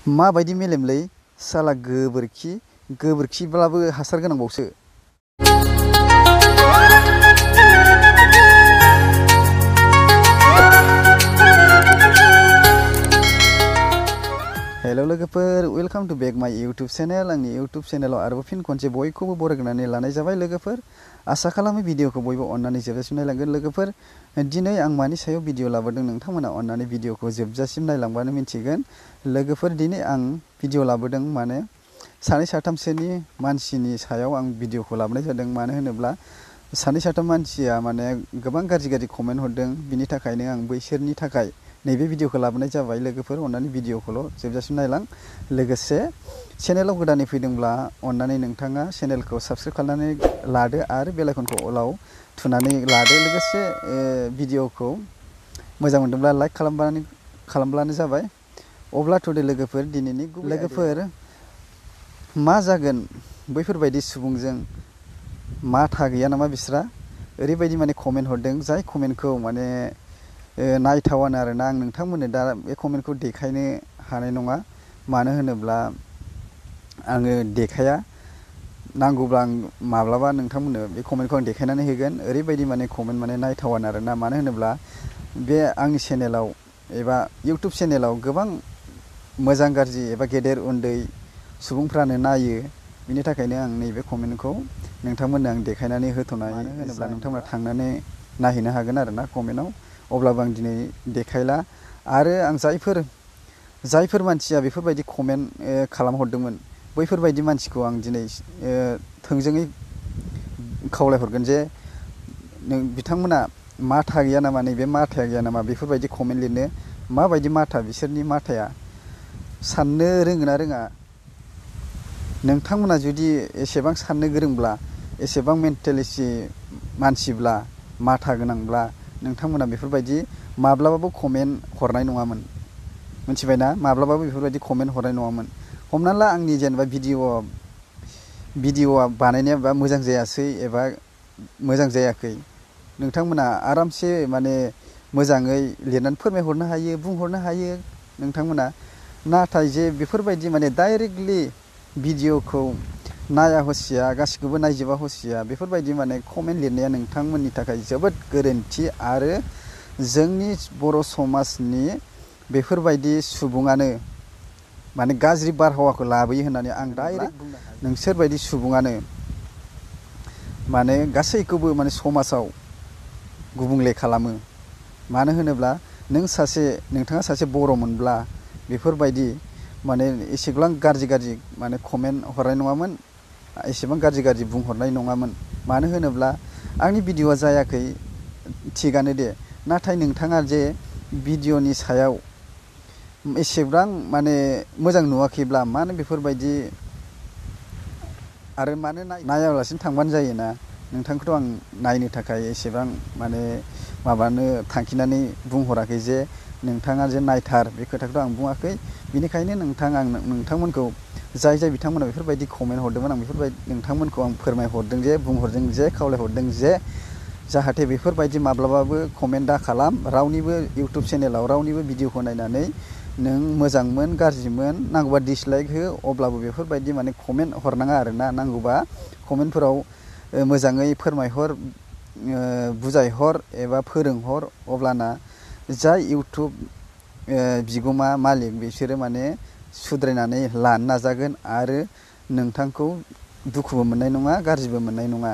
माबायदि मेलेमलै साला गोबोरखिब्लाबो हासार गोनांबावसो। हेलो लोगोफोर, वेलकाम टू बेक माय यूट्यूब चैनल। आंनि यूट्यूब चैनलाव आरोबाव फिन खनसे बयखौबो बरायनानै लानाय जाबाय लोगोफोर। आसा खालामो भिडिअखौ बयबो अननानै जोबजासिम नायलांगोन लोगोफोर। दिनै आं मानि सायाव भिडिअ लाबोदों नोंथांमोना अननानै भिडिअखौ जोबजासिम नायलांबानो मिन्थिगोन लोगोफोर। दिनै आं भिडिअ लाबोदों माने सानै साथामसोनि मानसिनि सायाव आं भिडिअखौ लाबोनाय जादों। मानो होनोब्ला सानै साथाम मानसिया माने गोबां गाज्रि कमेन्ट हरदों, बिनि थाखायनो आं बैसोरनि थाखाय नैबे भिडिअखौ लाबोनाय जाबाय लोगोफोर। अननानै भिडिअखौल' जोबजासिम नायलां। लोगोसे चेनेलाव गोदानै फैदोंब्ला अननानै नोंथाङा चेनेलखौ साबस्क्राइब खालामनानै लादो आरो बेल आइकनखौ अलाव थुनानै लादो। लोगोसे भिडिअखौ मोजां मोनदोंब्ला लाइक खालामब्लानो जाबाय। अब्ला थुदो लोगोफोर दिनैनि लोगोफोर मा जागोन बैफोरबायदि सुबुंजों माथा गैया नामा बिस्रा? ओरैबायदि माने कमेन्ट हरदों, जाय कमेन्टखौ माने नायथावानो आरोना। आं नोंथांमोननो दा बे कमेन्टखौ देखायनो हानाय नङा। मानो होनोब्ला आङो देखाया। नांगौब्ला आं माब्लाबा नोंथांमोननो बे कमेन्टखौ आं देखायनानै होगोन। ओरैबायदि माने कमेन्ट माने नायथावानो आरोना। मानो होनोब्ला बे आंनि चेनेलाव एबा इउटुब चेनेलाव गोबां मोजां गाज्रि एबा गेदेर उन्दै सुबुंफ्रानो नायो। बिनि थाखायनो आं नैबे कमेन्टखौ नोंथांमोननो आं देखायनानै होथ'नाय। मानो होनोब्ला नोंथांमोना थांनानै नायहैनो हागोन आरोना कमेन्टआव। अब्लाबो आं दिनै देखायला। आरो आं जायफोर मानसिया बेफोरबायदि कमेन्ट खालामहरदोंमोन, बैफोरबायदि मानसिखौ आं दिनै थोंजोङै खावलायहरगोन जे बिथांमोना माथा गैया नामा, नैबे माथाया गैया नामा बेफोरबायदि कमेन्ट लिरनो? माबायदि माथा बिसोरनि माथाया? साननो रोङोना रोङा? नोंथांमोना जुदि एसेबां साननो गोरोंब्ला, एसेबां मेन्टेलिटि मानसिब्ला, माथा गोनांब्ला नोंथांमोना बेफोरबायदि माब्लाबाबो कमेन्ट हरनाय नङामोन। मिथिबायना? माब्लाबाबो बेफोरबायदि कमेन्ट हरनाय नङामोन। हमना ला आंनि जेनेबा भिडिअआ बानायनाया मोजां जायासै एबा मोजां जायाखै, नोंथांमोना आरामसे माने मोजाङै लिरनानै फोरमायहरनो हायो, बुंहरनो हायो नोंथांमोना। नाथाय जे बेफोरबायदि माने डाइरेक्टलि भिडिअखौ नाया हसिया, गासिखौबो नायजोबा हसिया, बेफोरबायदि माने कमेन्ट लिरनाया नोंथांमोननि थाखाय जोबोद गोरोन्थि। आरो जोंनि बर' समाजनि बेफोरबायदि सुबुङानो माने गाज्रि बारहावाखौ लाबोयो होननानै आं डाइरेक्ट बुंनो हायो। नोंसोरबायदि सुबुङानो माने गासैखौबो माने समाजाव गुबुंले खालामो। मानो होनोब्ला नोंथाङा सासे बर'मोनब्ला बेफोरबायदि माने एसेबां गाज्रि माने कमेन्ट हरनाय नङामोन, एसेबां गाज्रि बुंहरनाय नङामोन। मानो होनोब्ला आंनि भिडिअआ जायाखै थिगानो दे, नाथाय नोंथाङा जे भिडिअनि सायाव एसेबां माने मोजां नुवाखैब्ला मानो बेफोरबायदि आरो मानो नायालासिनो थांबानो जायोना। नोंथांखौथ' आं नायनो थाखाय एसेबां माने माबानो थांखिनानै बुंहराखै जे नोंथाङा जे नायथार, बे खोथाखौथ' आं बुङाखै। बेनिखायनो आं नोंथांमोनखौ जाय बिथांमोना बेफोरबायदि कमेन्ट हरदोंमोन, आं नोंथांमोनखौ आं फोरमायहरदों जे, बुंहरदों जे, खावलायहरदों जे जाहाथे बेफोरबायदि माब्लाबाबो कमेन्ट दा खालाम। रावनिबो इउटुब चेनेलाव रावनिबो भिडिअखौ नायनानै नों मोजांमोन गाज्रिमोन नांगौबा डिसलाइक हो, अब्लाबो बेफोरबायदि माने कमेन्ट हरनाङा आरोना। नांगौबा कमेन्टफोराव मोजाङै फोरमायहर, बुजायहर एबा फोरोंहर। अब्लाना जाय इउटुब बिगोमा मालिक बिसोरो माने सुद्रायनानै लानो नाजागोन आरो नोंथांखौ दुखुबो मोननाय नङा, गाज्रिबो मोननाय नङा।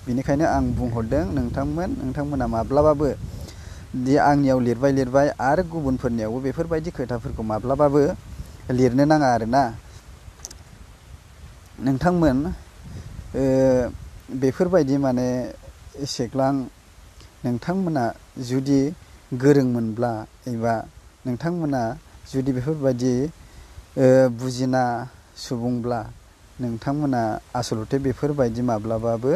बेनिखायनो आं बुंहरदों नोंथांमोना माब्लाबाबो दि आंनियाव लिरबाय आरो गुबुनफोरनियावबो बेफोरबायदि खोथाफोरखौ माब्लाबाबो लिरनो नाङा आरोना। नोंथांमोन बेफोरबायदि माने एसेग्रां नोंथांमोना जुदि गोरोंमोनब्ला एबा नोंथांमोना जुदि बेफोरबायदि बुजिना सुबुंब्ला नोंथांमोना आसलथे बेफोरबायदि माब्लाबाबो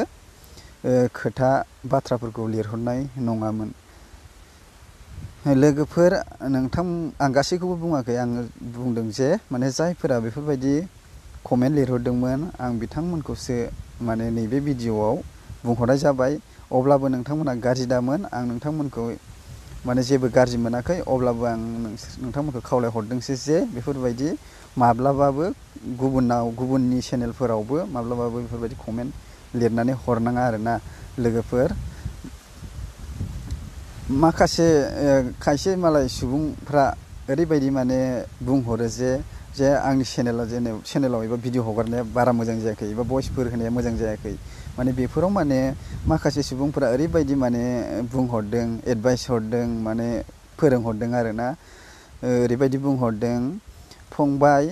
खोथा बाथ्राफोरखौ लिरहरनाय नङामोन। लोगोफोर आं गासैखौबो बुङाखै, आङो बुंदों जे माने जायफोरा बेफोरबायदि कमेन्ट लिरहरदोंमोन आं बिथांमोनखौसो माने नैबे भिडिअआव बुंहरनाय जाबाय। अब्लाबो नोंथांमोना गाज्रि दामोन। आं नोंथांमोनखौ माने जेबो गाज्रि मोनाखै अब्लाबो आं नोंथांमोनखौ खावलायहरदोंसो जे बेफोरबायदि माब्लाबाबो गुबुननि चेनेलफोरावबो माब्लाबाबो बेफोरबायदि कमेन्ट लिरनानै हरनाङा आरोना लोगोफोर। माखासे खायसे मालाय सुबुंफ्रा ओरैबायदि माने बुंहरो जे आंनि चेनेलाव एबा भिडिअ हगारनाया बारा मोजां जायाखै एबा भइसफोर होनाया मोजां जायाखै। माने बेफोराव माने माखासे सुबुंफोरा ओरैबायदि माने बुंहरदों, एडभाइस हरदों, माने फोरोंहरदों आरोना। ओरैबायदि बुंहरदों, फंबाय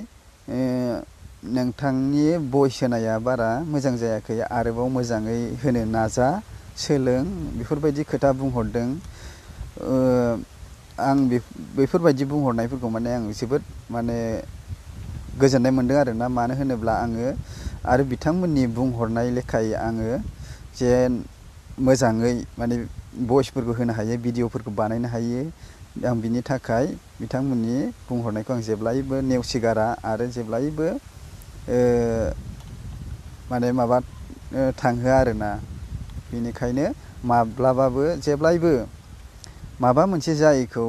नोंथांनि भइस होनाया बारा मोजां जायाखै, आरोबाव मोजाङै होनो नाजा, सोलों, बेफोरबायदि खोथा बुंहरदों। आं बेफोरबायदि बुंहरनायफोरखौ माने आं जोबोद माने गोजोननाय मोनदों आरोना। मानो होनोब्ला आङो आरो बिथांमोननि बुंहरनाय लेखायै आङो जे मोजाङै माने भइसफोरखौ होनो हायो, भिडिअफोरखौ बानायनो हायो। आं बिनि थाखाय बिथांमोननि बुंहरनायखौ आं जेब्लायबो नेवसिगारा आरो जेब्लायबो माने थांहोआ आरोना। बेनिखायनो माब्लाबाबो जेब्लायबो माबा मोनसे जायैखौ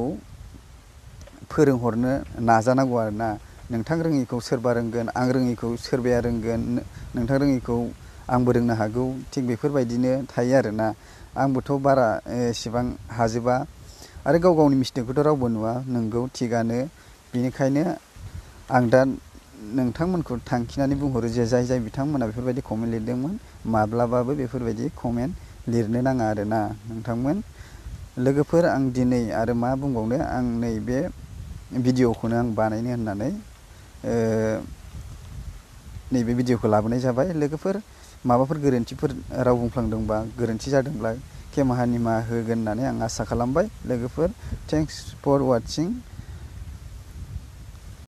फोरोंहरनो नाजानांगौ आरोना। नोंथां रोङिखौ सोरबा रोंगोन, आं रोङिखौ सोरबाया रोंगोन, नोंथां रोङिखौ आंबो रोंनो हागौ, थिग बेफोरबायदिनो थायो आरोना। आंबोथ' बारा एसेबां हाजोबा आरो गाव गावनि मिस्टेकखौथ' रावबो नुवा, नंगौ थिगानो। बेनिखायनो आं दा नोंथांमोनखौ थांखिनानै बुंहरो जे जाय बिथांमोना बेफोरबायदि कमेन्ट लिरदोंमोन, माब्लाबाबो बेफोरबायदि कमेन्ट लिरनो नाङा आरोना नोंथांमोन। लोगोफोर, आं दिनै आरो मा बुंबावनो, आं नैबे भिडिअखौनो आं बानायनो होननानै नैबे भिडिअखौ लाबोनाय जाबाय। लोगोफोर, माबाफोर गोरोन्थिफोर राव बुंफ्लांदोंबा, गोरोन्थि जादोंब्ला खेमाहा निमाहा होगोन होननानै आं आसा खालामबाय। लोगोफोर, थेंक्स फर वाचिं।